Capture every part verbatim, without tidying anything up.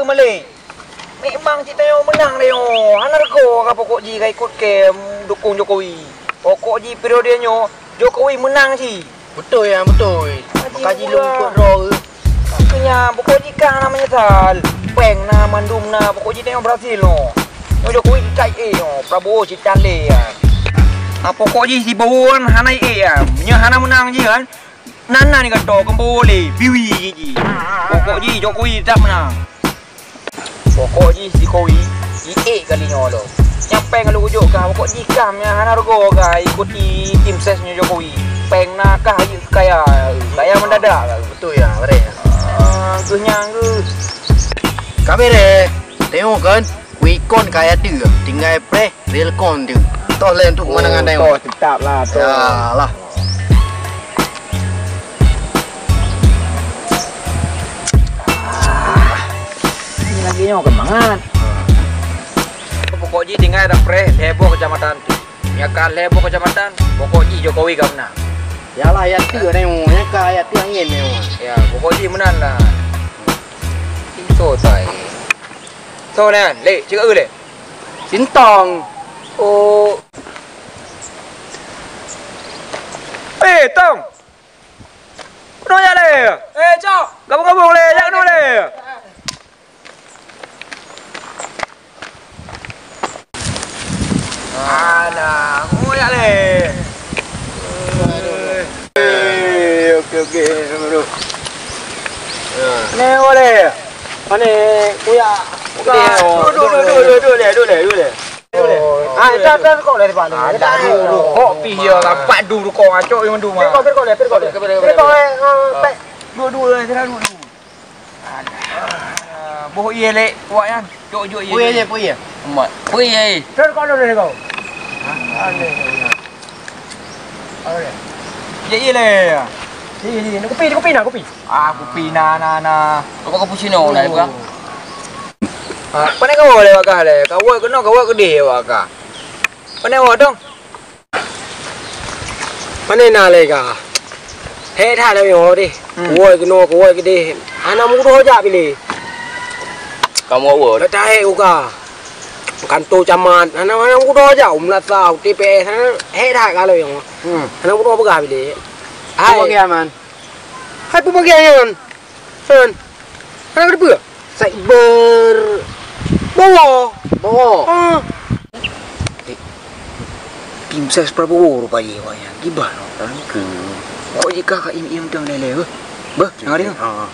Malek, memang cit tanyoe meunang tanyoe. Hana reugoe ka pokok jih ka ikot keu dukung Jokowi. Pokok jih periode nyoe Jokowi meunang cit. Beutôi, ya, beutôi. Haji Maka jilong Mula. Ikot droe. Keu nyan, pokok jih ka hana meunyeusal. Pèng na, mandum na, pokok jih tanyoe berhasil nyoe. Nyoe Jokowi jitaik ék nyoe, Prabowo jitaik lé nyan. Ah, pokok jih si Bowo nyan hana ék nyan. Meunyoe hana meunang jih nyan, nan-nan gata keumbôk lé, biwi jih. Pokok jih Jokowi teutap meunang. Pokok jih Jokowi, jiék kali nyoe lom. Nyang pèng ka lôn kujok kah, pokok jih kah nyang hana reugoe kah ikuti tim ses nyoe Jokowi. Pèng na kah jeuet kaya, kaya mendadak kah. Beutôi ya, bareh. Ah, keuh nyang keuh. Ka bareh, tengok kan, kuikon kaya tu, tinggai preh. Welcome tu. Toh lain tu pemandangan. Oh, tengok. Toh, tetap lah, toh. Yalah. Ini lagi nyoe keumangat. Pokok jih tinggai dah preh lhèe boh kecamatan tu. Nyang ka lhèe boh kecamatan, pokok jih Jokowi ka meunang. Yalah, ya tu nyoe, nyang ka ya tu angin nyoe. Ya, pokok jih meunang lah. Itu tai. Toh nyan, lé, cakap ke lé? Sintong. Oh. Eh, Tong. Keunoe jak lé. Eh, Cok. Gabung-gabung lé, jak keunoe lé. Alah, oh, jak lé. Eh, okey, okey, duduk. Ni boleh. Mana kuya? Okey, oh, duduk, duduk, duduk, duduk, duduk, duduk, duduk. Ah, dah, dah, kau dah depan ni. Ah, dah, duduk, duduk. Kok pih ya, rapat duduk, duduk, kau acok yang duduk, mah. Pergi kau, pergi kau, pergi kau. Pergi kau, eh, ah, pek. Dua-dua, eh, dua-dua. Alah, boh ié lé, awak nyan. Cok jok ié. Pui ié, pui ié. Amat. Pui ié. Terus kau dulu kau. Ha? Aneh. Aneh. Jok ié lé. Ié, ié, ié. Kupi, kupi na, kupi. Ah, kupi na, na, na. Kau pakai cappuccino na, bukan? Ah, pandai kau lé wakah lé. Kau buat kena, kau buat kedih wakah. Pandai awak dong. Pane na lé ka? Hék that lagèe nyoe deh. Hmm. Kuwai keunoe, kuwai keudeh. Hana meudoh jak piléh. Kamoe awai. Dak tahék uka. Kanto camat. Hana, hana meudoh jak. U meulasa, u T P S. Hana, hék that ka lagèe nyoe. Hmm. Hana meudoh peugah piléh. Hai. Peue bagian man? Hai peue bagian nyan? Hán. Hana keudeuh peue? Cyber. Bowo. Bowo. Ah. Dek, tim ses Prabowo rupajih awak nyan. Gibah noh, orang ke. Kok jika ka im-im tang lele, beuh? Beuh, dengar dia. Ha.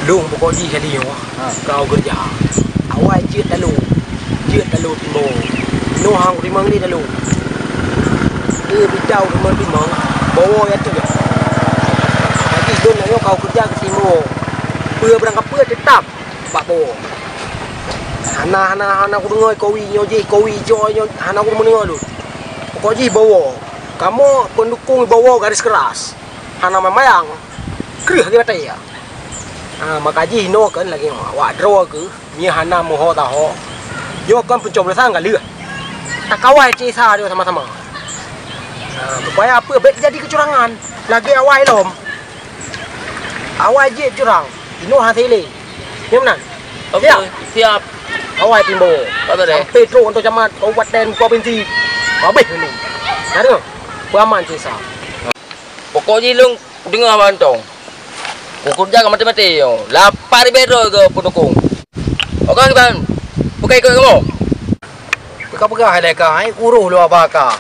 Lôn pokok jih kali nyoe, ha, kau keureuja. Awai jeuet talo. Jeuet talo timbong. Noh hang rimong ni talo. Eh, bidau rimong-rimong. Bowo ya tu ya. Jadi lôn nyoe kau keureuja keu timbong. Peue barang kapeue teutap bak bowo. Hana, hana, hana kudeungoe kowi nyoe jih, kowi jih nyoe, hana kudeungoe lôn. Pokok jih bowo. Kamoe pendukung bowo garis keras. Hana mayang-mayang. Kreueh lagèe batèe. Ha, maka jih inoe kan lagèe nyoe, awak droe keuh, nyoe hana meuho taho. Nyoe kan pencoblosan ka lheueh. Takawai cit sa nyoe sama-sama. Ha, supaya apa, bèk teujadi keucurangan. Lagèe awai lom. Awai jeuet curang. Inoe hase lé. Nyoe meunan. Oke, siap. Siap. Awai timbong. Apa deh? Sampai trok untuk camat, kabupaten, provinsi. Habéh inoe. Dah dengar? Peuaman cit sa. Pokok jih lôn deungoe mantong. Kukeureuja ngon maté-maté nyoe. Lapan ribèe droe keu peudukong. Oke, kiban. Bukai ikot kamoe. Peugah-peugah lé ka, hai uroh lôn haba ka.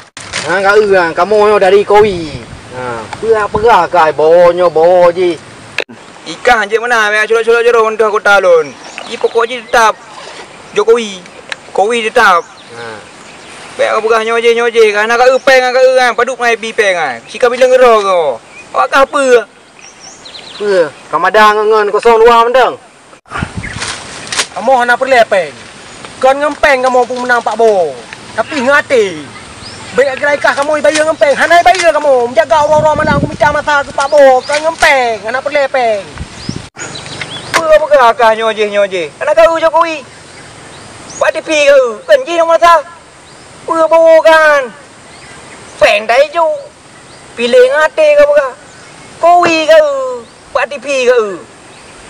Nyang ka eu, kamoe nyoe dari Kowi. Ha, peugah-peugah ka, boh nyoe, boh jih. Ikah jeuet meunan, meuculok-culok jroh meuntah kota lôn. Jih pokok jih teutap Jokowi. Kowi teutap. Ha. Bèk ka peugah nyoe jih, nyoe jih. Ka na ka eu pèng, ka eu kan. Padub ngai bi pèng kan. Sika bileng keudroe ko. Awak kah peue? Peue? Ka mada ngon, ngon kosong dua mantong? Kamoe hana peureulèe pèng. Kon ngon pèng kamoe peumeunang Pak Bowo. Tapi ngon até. Bèk kira ikah kamoe ibayeue ngon pèng. Hana ibayeue kamoe. Meujaga uroe-uroe malam kumita masa keu Pak Bowo. Kon ngon pèng. Hana peureulèe pèng. Peue peugah kah nyoe jih, nyoe jih? Hana ka eu Jokowi. Bak T V ka eu, kan jih nyang meurasa. Peue Bowo kan? Pèng tai jok. Piléh ngon até ka peugah. Kowi ka eu, bak T V ka eu.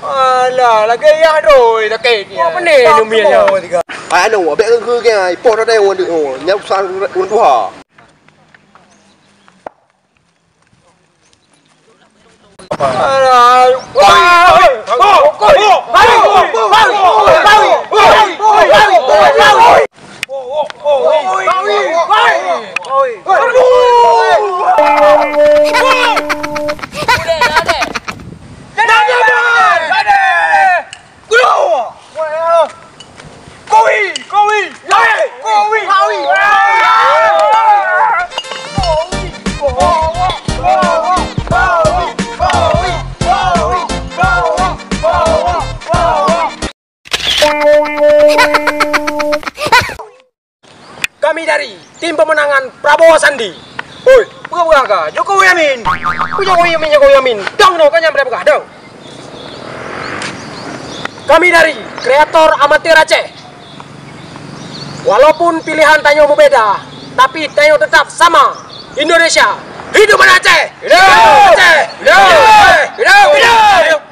Alah, lagèe yah doi, sakét. Oh, pening nyoe miet nyoe. Ai anu, bèk keu-keu, ai poh tadi ureueng, ureueng tuha. Nyang susah ureueng tuha. Kami dari tim pemenangan Prabowo Sandi. Oi, peugah-peugah ka Jokowi Amin. Jokowi Amin, Jokowi Amin. Dong, dong, kau nyang peugah, dong. Kami dari kreator amatir Aceh. Walaupun pilihan tanyoe berbeda, tapi tanyoe tetap sama. Indonesia. Hidup anak Aceh. Hidup Aceh. Hidup. Hidup. Hidup.